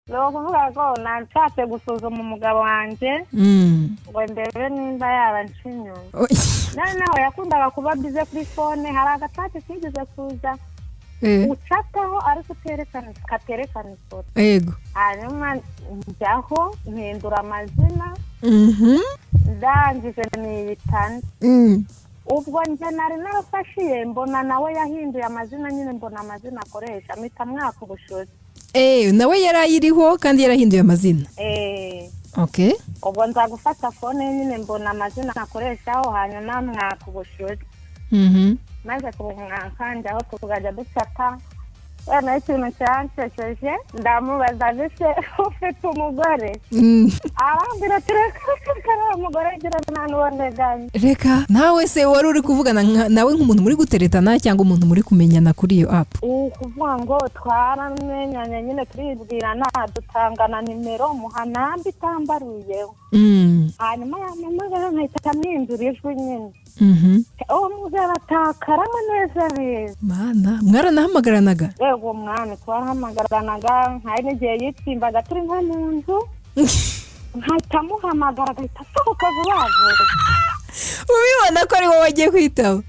Ni ukuvuga ko nashatse gusuzuma umugabo wanjye ngo ndebe nimba yaba anca inyuma. Noneho yakundaga kuba busy kuri phone. Hari agacati kigeze kuza ucataho ariko uterekana, katerekana ifoto. Hanyuma njyaho mpindura amazina, ndangije niyitana. Ubwo njye nari narafashiye, mbona nawe yahinduye amazina nyine, mbona amazina akoresha, mpita mwaka ubushuti. Nawe yari ayiriho kandi yarahinduye amazina? Eh. Okay. Ubwo nza gufata phone ye nyine, mbona amazina akoreshaho, hanyuma mwaka ubushuti. Maze kubumwaka, njyaho tukajya ducata. Noneho ikintu cyansekeje, ndamubaza: "Ese ufite umugore?" Arambwira ati: "Reka reka, nta mugore ngira, nta n'uwo nteganya." Reka, nawe se wari uri kuvugana nawe nk'umuntu muri guteretana cyangwa umuntu muri kumenyana kuri iyo app? Ukuvuga ngo twaramenyanye nyine, turibwirana, dutangana nimero, muha namba itambaruyeho. Hanyuma yampamagara nkahita mpindura ijwi nyine. Uwo mugabo atakaramo neza neza. Mana, mwaranahamagaranaga? Yego mwami, twarahamagaranaga. Hari n'igihe yitsimbaga turi nko mu nzu, nkahita muhamagara agahita asohoka vuba vuba. Ubibona ko ari wowe wagiye kwitaba?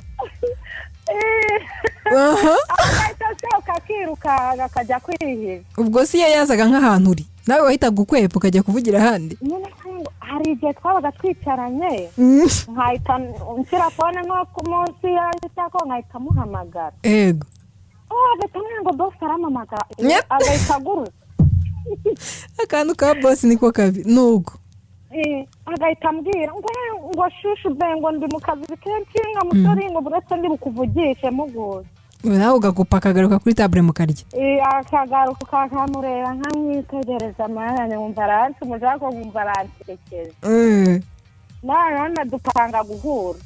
Aha. Agahita asohoka akiruka akajya kwihisha. Ubwo si iyo yazaga nk'ahantu uri, nawe wahitaga ukwepa ukajya kuvugira ahandi? Nyine ngo hari igihe twabaga twicaranye, nkahita nshyira phone nko ku munsi y'itako, nkahita muhamagara. Oh, agahita ambwira ngo boss arampamagara. Agahita aguruka. Akantu ka boss niko kabi nuko. Agahita ambwira ngo chouchou be, ngo ndi mu kazi kenshi, nga musore, ngo buretse ndi bukuvugishe muguye. Nawe ugakupa, akagaruka kuri table mukarya. Akagaruka nkamureba, nkamwitegereza, mana, nkumva aransumuje, ariko nkumva aransekeje. Noneho dupanga guhura.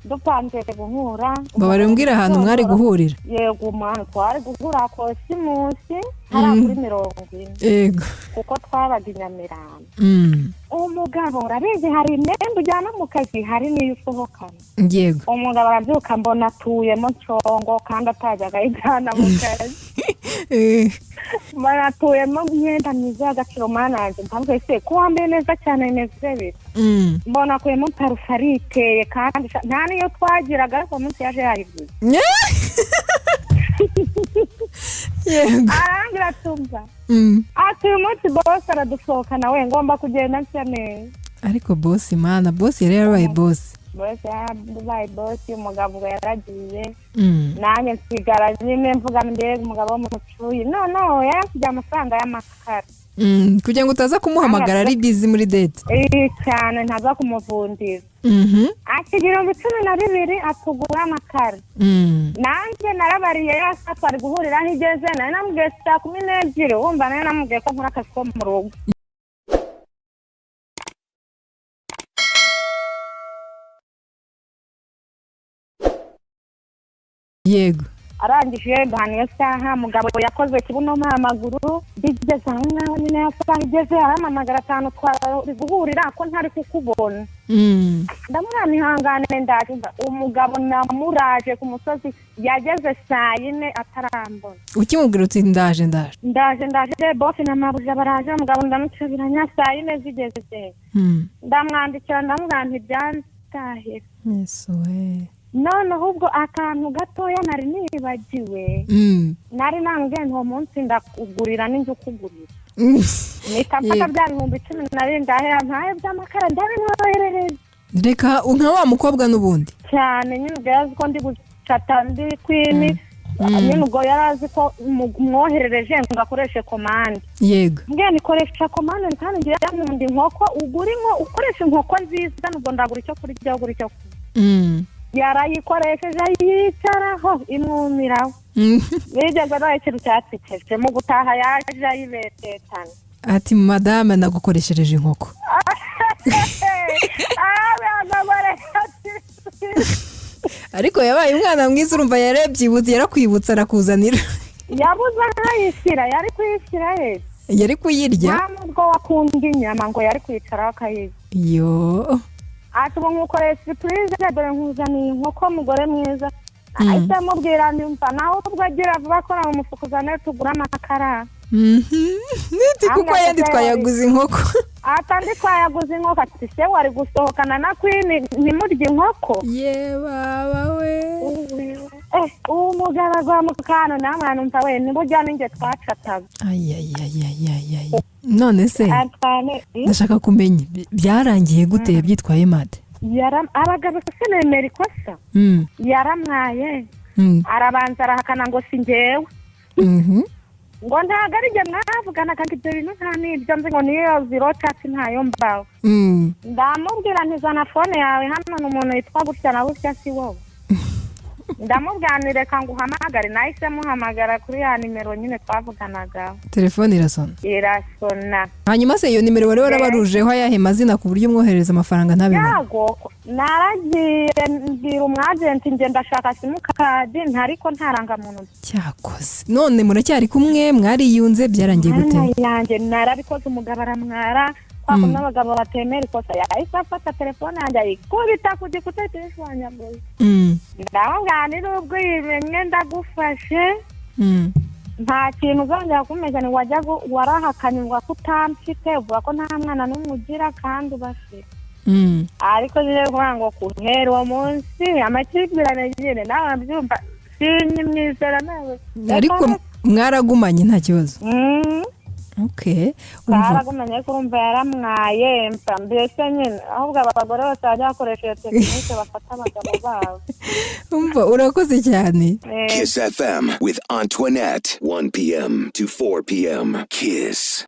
Dupanze guhura. Babari mbwira ahantu mwari guhurira. Yego mwana, twari guhura Kosimusi hariya kuri 40. Kuko twabaga i Nyamirambo. Umugabo, urabizi, hari imyenda ujyana mu kazi, hari n'iyo usohokana. Umugabo arabyuka, mbona atuyemo nshongo kandi atajyaga ayijyana mu kazi. Mbona atuyemo imyenda myiza y'agaciro. Mana yanjye, ndavuga: "Ese ko wambaye neza cyane, bimeze bite?" Mbona akuyemo parufe, ariteye, kandi nta n'iyo twagiraga, ariko uwo munsi yaje yayiguze. Arambwira atumva, ati: "Uyu munsi boss aradusohokana we, ngomba kugenda nsa neza." Ariko boss, mana, boss yari yarabaye boss. Boss yarabaye boss. Umugabo ngo yaragiye, nanjye nsigara nyine mvuga: "Mbega umugabo w'umucuyi!" Noneho yaransigiye amafaranga y'amakara. Kugira ngo utaza kumuhamagara ari busy muri date. Cyane, ntaza kumuvundira. Ati 12,000 atugura amakara. Nanjye narabariye yose twari guhurira aho igeze. Nari namubwiye saa 12. Wumva, nari namubwiye ko nkora akazi ko mu rugo. Arangije duhana iyo saha. Mugabo yakoze kibuno amaguru, bigeze aho ngaho nyine, ya saha igeze arampamagara: "Atanu twari guhurira ko ntari kukubona?" Ndamubwira: "Ihangane, ndaje." Umugabo namuraje ku musozi, yageze saa 4 atarambona. Ukimubwira uti: "Ndaje, ndaje." "Ndaje, ndaje, boss na mabuja baraje." Umugabo ndamucabiranya, saa 4 zigeze ndamwandikira, ndamubwira nti byantahira. Yesu we! Noneho ubwo akantu gatoya nari nibagiwe, nari nambwiye nti: "Uwo munsi ndakugurira n'inzu ukugurira." Mpita mfata bya 12,000 ndahera mpaye by'amakara, ndabimwoherereza. Reka, nka wa mukobwa n'ubundi. Cyane nyine. Ubwo yari azi ko ndi gucata, ndi queen nyine. Ubwo yari azi ko mwoherereje ngo akoreshe commande. Mbwiye nikoresha commande, kandi ngiye nkunda inkoko, ugura ukoresha inkoko nziza, nubwo ndagura icyo kurya, ugura icyo kunywa. Yarayikoresheje, yicaraho imwumiraho. Bigeze nawe ikintu cyatsekeje, mu gutaha yaje ayibetetana. Ati: "Madame, nagukoreshereje inkoko." Abagore. Ariko yabaye umwana mwiza, urumva yarebyibutse, yarakwibutsa, arakuzanira. Yabuze aho ayishyira, yari kuyishyira he? Yari kuyirya. Nta nubwo wakunda inyama, ngo yari kwicaraho akayirya. Yo! Ati: "Ubu nkukoreye surprise, dore nkuzaniye inkoko, mugore mwiza." Ahita amubwira: "Nyumva nawe ubwo agira vuba, akora mu mufuka, uzane tugure amakara." Niti kuko ayandi twayaguze inkoko. Atandi twayaguze inkoko. Ati: "Se wari gusohokana na Queen ntimurye inkoko?" Ye baba we! Uwo mugabo agwa mu kantu, namwe numva we niburya ninjye twacataga. Ayayayayayay, none se Antoine, ndashaka kumenya byarangiye gute? Byitwaye mate? Abagabo se nemera ikosa? Yaramwaye. Arabanza arahakana ngo si njyewe, ngo ntabwo ari njye mwavuganaga, ngo ibyo bintu nta n'ibyo nzi, ngo niyo zero chat ntayo mbaho. Ndamubwira nti: "Zana phone yawe hano, ni umuntu witwa gutya na gutya, si wowe?" Ndamubwira nti: "Reka nguhamagare." Nahise muhamagara kuri ya nimero nyine twavuganaga. Telefone irasona. Irasona. Hanyuma se iyo nimero wari warabarujeho ayahe mazina, ku buryo umwoherereza amafaranga ntabibone? Yago, naragiye mbwira umwagenti: "Njye ndashaka simukadi," ntariko ntarangamuntu. Cyakoze none muracyari kumwe? Mwariyunze? Byarangiye gute? Mwana yanjye, narabikoze, umugabo aramwara kwa kumwe abagabo batemera ikosa. Yahise afata telefone yanjye ayikubita ku gikuta, ahita ayishwanyaguza. Ndamubwira nti: "Nubwo uyimenye, ndagufashe. Nta kintu uzongera kumenya." Ni wajya warahakanye ngo ko utamfite, uvuga ko nta mwana n'umwe ugira kandi ubafite. Ariko nyine kuvuga ngo guhera uwo munsi amakimbirane nyine nawe urabyumva, sinyimwizera nawe. Ariko mwaragumanye, nta kibazo? Mm. Okay, umva. Twaragumanye, ariko urumva yaramwaye mfa mbese nyine. Ahubwo abagore bose bajya bakoresha iyo tekinike, bafata abagabo babo. Umva, urakoze cyane. Kiss FM with Antoinette. 1 p.m. to 4 p.m. Kiss.